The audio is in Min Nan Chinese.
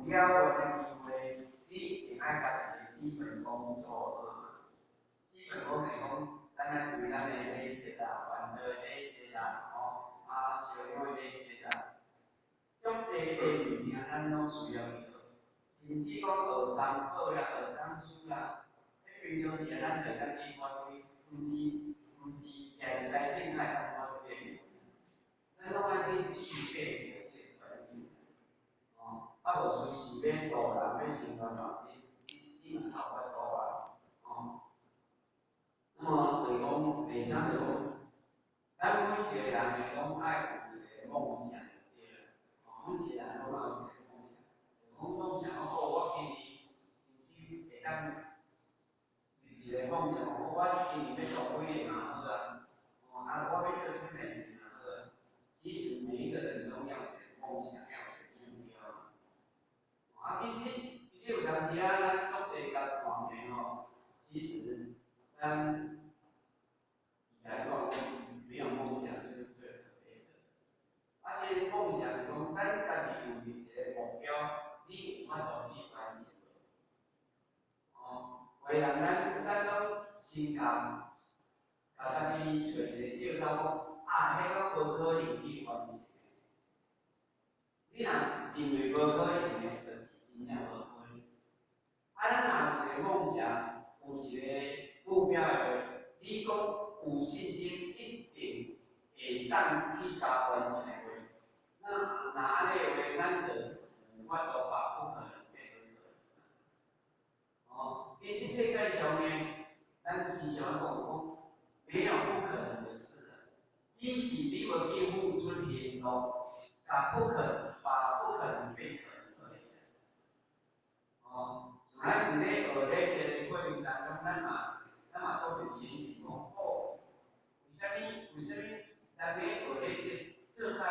了的機會，你一定愛家己的基本功做好嘛。基本功就是講，咱愛注意咱的禮節啦、團隊禮節啦，吼，啊，小會禮節啦，足濟的物件咱攏需要去學，甚至講學三寶啦、學講師啦，彼平常時咱就會當去發揮，毋是徛佇台頂才會當發揮的物件，咱攏愛去具備這個本領。哦，啊無隨時欲度人，欲成全人，你嘛頭法度啊，哦。那麼就是講，第三就講，咱每一個人會講愛有一個夢想，對啦，哦，每一個人攏愛有一個夢想，講夢想哦，我今年甚至會當立一個夢想，講我今年欲大幾个嘛好啊，哦，啊，我欲做啥物代誌嘛好啊。其實每一個人攏要有一個夢想，要有一個目標。啊，其實有當時啊，咱足濟共看的吼，其實咱來講，沒有夢想是最可悲的。啊，這個夢想是講，咱家己有立一個目標，你有法度去完成無？哦，有的人咱攏先共家己揣一個借口講，啊，彼個無可能去完成的。你若認為無可能的，就是真正無可能。啊，咱若有一個夢想，有一個目標的話，你講有信心一定會當去共完成的話，那若按呢的話，咱就有法度把不可能變做可能。哦，其實世界上呢，咱時常講講，沒有不可能的事啊，只是你無去付出行動，共不可能把不可能變可能而已。哦，像咱佇咧學咧這個過程當中，咱嘛做一情形講，哦，為啥物？為啥物？咱咧學咧這做較